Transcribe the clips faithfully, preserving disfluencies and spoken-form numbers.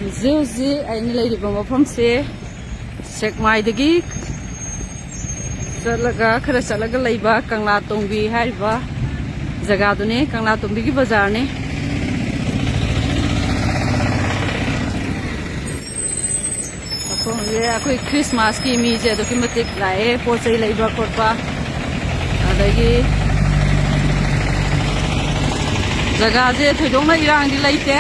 ꯍꯧꯖꯤꯛ ꯍꯧꯖꯤꯛ ꯑꯩꯅ ꯂꯩꯔꯤꯕ ꯃꯐꯝꯁꯦ ꯁꯦꯛꯃꯥꯏꯗꯒꯤ ꯆꯠꯂꯒ, ꯈꯔ ꯆꯠꯂꯒ ꯂꯩꯕ ꯀꯪꯂꯥ ꯇꯣꯡꯕꯤ ꯍꯥꯏꯔꯤꯕ ꯖꯒꯥꯗꯨꯅꯦ, ꯀꯪꯂꯥ ꯇꯣꯡꯕꯤꯒꯤ ꯕꯖꯥꯔꯅꯦ꯫ ꯃꯐꯝꯁꯦ ꯑꯩꯈꯣꯏ ꯈ꯭ꯔꯤꯁꯃꯥꯁꯀꯤ ꯃꯤꯁꯦ ꯑꯗꯨꯛꯀꯤ ꯃꯇꯤꯛ ꯂꯥꯛꯑꯦ, ꯄꯣꯠ ꯆꯩ ꯂꯩꯕ ꯈꯣꯠꯄ꯫ ꯑꯗꯒꯤ ꯖꯒꯥꯁꯦ ꯊꯣꯏꯗꯣꯛꯅ ꯏꯔꯥꯡꯗꯤ ꯂꯩꯇꯦ꯫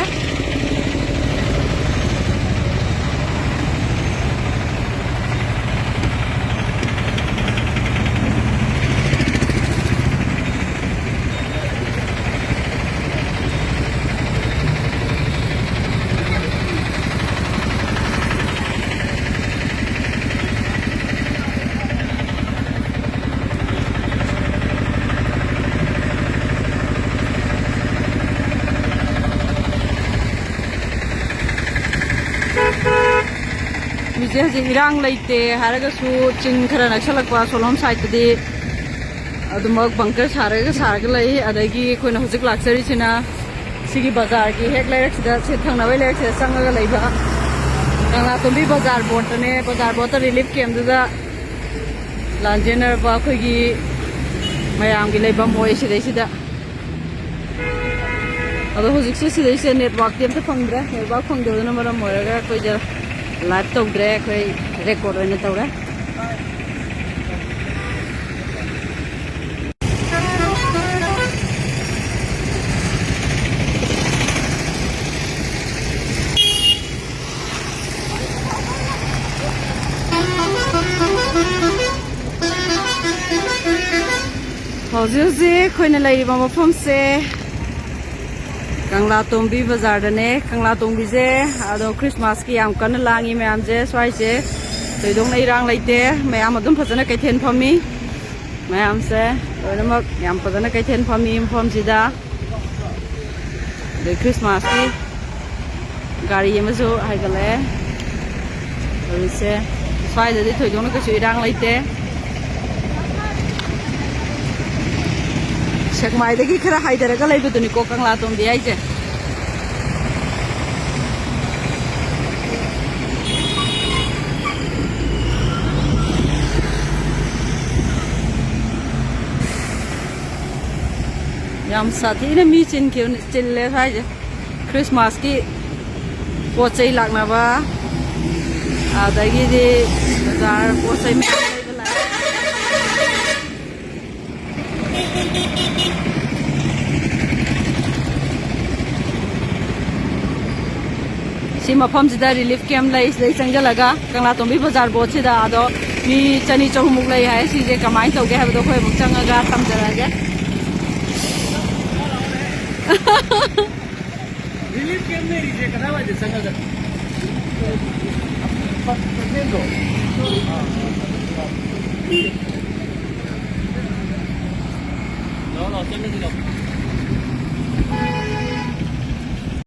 ꯍꯧꯖꯤꯛ ꯍꯧꯖꯤꯛ ꯏꯔꯥꯡ ꯂꯩꯇꯦ ꯍꯥꯏꯔꯒꯁꯨ, ꯆꯤꯡ ꯈꯔ ꯅꯛꯁꯜꯂꯛꯄ ꯁꯣꯂꯣꯝ ꯁꯥꯏꯠꯇꯗꯤ ꯑꯗꯨꯃꯛ ꯕꯪꯀꯔ ꯁꯥꯔꯒ ꯁꯥꯔꯒ ꯂꯩ꯫ ꯑꯗꯒꯤ ꯑꯩꯈꯣꯏꯅ ꯍꯧꯖꯤꯛ ꯂꯥꯛꯆꯔꯤꯁꯤꯅ ꯁꯤꯒꯤ ꯕꯖꯥꯔꯒꯤ ꯍꯦꯛ ꯂꯩꯔꯛꯁꯤꯗ, ꯁꯤ ꯊꯪꯅꯕꯩ ꯂꯩꯔꯛꯁꯤꯗ ꯆꯪꯉꯒ ꯂꯩꯕ ꯀꯪꯂꯥꯇꯣꯝꯕꯤ ꯕꯖꯥꯔ ꯕꯣꯠꯇꯅꯦ꯫ ꯕꯖꯥꯔ ꯕꯣꯠꯇ ꯔꯤꯂꯤꯐ ꯀꯦꯝꯗꯨꯗ ꯂꯥꯟꯖꯦꯟꯅꯔꯕ ꯑꯩꯈꯣꯏꯒꯤ ꯃꯌꯥꯝꯒꯤ ꯂꯩꯐꯝ ꯑꯣꯏ ꯁꯤꯗꯩꯁꯤꯗ꯫ ꯑꯗꯣ ꯍꯧꯖꯤꯛꯁꯦ ꯁꯤꯗꯩꯁꯦ ꯅꯦꯠꯋꯥꯛꯇꯤ ꯑꯝꯇ ꯐꯪꯗ꯭ꯔꯦ꯫ ꯅꯦꯠꯋꯥꯛ ꯐꯪꯗꯕꯅ ꯃꯔꯝ ꯑꯣꯏꯔꯒ ꯑꯩꯈꯣꯏꯁꯦ ꯂꯥꯏꯚ ꯇꯧꯗ꯭ꯔꯦ, ꯑꯩꯈꯣꯏ ꯔꯦꯀꯣꯔꯗ ꯑꯣꯏꯅ ꯇꯧꯔꯦ꯫ ꯍꯧꯖꯤꯛ ꯍꯧꯖꯤꯛ ꯑꯩꯈꯣꯏꯅ ꯂꯩꯔꯤꯕ ꯃꯐꯝꯁꯦ ꯀꯪꯂꯥꯇꯣꯝꯕꯤ ꯕꯖꯥꯔꯗꯅꯦ꯫ ꯀꯪꯂꯥꯇꯣꯝꯕꯤꯁꯦ ꯑꯗꯣ ꯈ꯭ꯔꯤꯁꯃꯥꯁꯀꯤ ꯌꯥꯝ ꯀꯟꯅ ꯂꯥꯡꯉꯤ ꯃꯌꯥꯝꯁꯦ꯫ ꯁ꯭ꯋꯥꯏꯁꯦ ꯊꯣꯏꯗꯣꯛꯅ ꯏꯔꯥꯡ ꯂꯩꯇꯦ, ꯃꯌꯥꯝ ꯑꯗꯨꯝ ꯐꯖꯅ ꯀꯩꯊꯦꯜ ꯐꯝꯃꯤ꯫ ꯃꯌꯥꯝꯁꯦ ꯂꯣꯏꯅꯃꯛ ꯌꯥꯝ ꯐꯖꯅ ꯀꯩꯊꯦꯜ ꯐꯝꯃꯤ ꯃꯐꯝꯁꯤꯗ꯫ ꯑꯗꯩ ꯈ꯭ꯔꯤꯁꯃꯥꯁꯀꯤ ꯒꯥꯔꯤ ꯑꯃꯁꯨ ꯍꯥꯏꯒꯠꯂꯛꯑꯦ꯫ ꯍꯧꯖꯤꯛꯁꯦ ꯁ꯭ꯋꯥꯏꯗꯗꯤ ꯊꯣꯏꯗꯣꯛꯅ ꯀꯩꯁꯨ ꯏꯔꯥꯡ ꯂꯩꯇꯦ꯫ ꯁꯦꯛꯃꯥꯏꯗꯒꯤ ꯈꯔ ꯍꯥꯏꯊꯔꯒ ꯂꯩꯕꯗꯨꯅꯤꯀꯣ ꯀꯪꯂꯥ ꯇꯣꯝꯕꯤ ꯍꯥꯏꯁꯦ꯫ ꯌꯥꯝ ꯁꯥꯊꯤꯅ ꯃꯤ ꯆꯤꯟꯈꯤꯕꯅꯤ, ꯆꯤꯜꯂꯦ ꯁ꯭ꯋꯥꯏꯁꯦ꯫ ꯈ꯭ꯔꯤꯁꯃꯥꯁꯀꯤ ꯄꯣꯠ ꯆꯩ ꯂꯥꯛꯅꯕ, ꯑꯗꯒꯤꯗꯤ ꯕꯖꯥꯔ ꯄꯣꯠ ꯆꯩ ꯃꯌꯥꯝ ꯂꯩꯕ ꯂꯥꯛꯑꯦ꯫ ꯁꯤ ꯃꯐꯝꯁꯤꯗ ꯔꯤꯂꯤꯐ ꯀꯦꯝ ꯂꯩ꯫ ꯁꯤꯗꯩ ꯆꯪꯁꯤꯜꯂꯒ ꯀꯪꯂꯥꯇꯣꯝꯕꯤ ꯕꯖꯥꯔ ꯕꯣꯠꯁꯤꯗ, ꯑꯗꯣ ꯃꯤ ꯆꯅꯤ ꯆꯍꯨꯝꯃꯨꯛ ꯂꯩ ꯍꯥꯏ꯫ ꯁꯤꯁꯦ ꯀꯃꯥꯏꯅ ꯇꯧꯒꯦ ꯍꯥꯏꯕꯗꯣ ꯑꯩꯈꯣꯏ ꯑꯃꯨꯛ ꯆꯪꯉꯒ ꯊꯝꯖꯔꯛꯑꯒꯦ꯫ ꯔꯤꯂꯤꯐ ꯀꯦꯝ ꯂꯩꯔꯤꯁꯦ ꯀꯗꯥꯏꯋꯥꯏꯗ ꯆꯪꯉꯒꯅꯣ? ꯀꯩꯊꯦꯜꯗꯣ? ꯂꯥꯛꯑꯣ, ꯂꯥꯛꯑꯣ, ꯆꯪꯉꯁꯤ, ꯂꯥꯛꯑꯣ꯫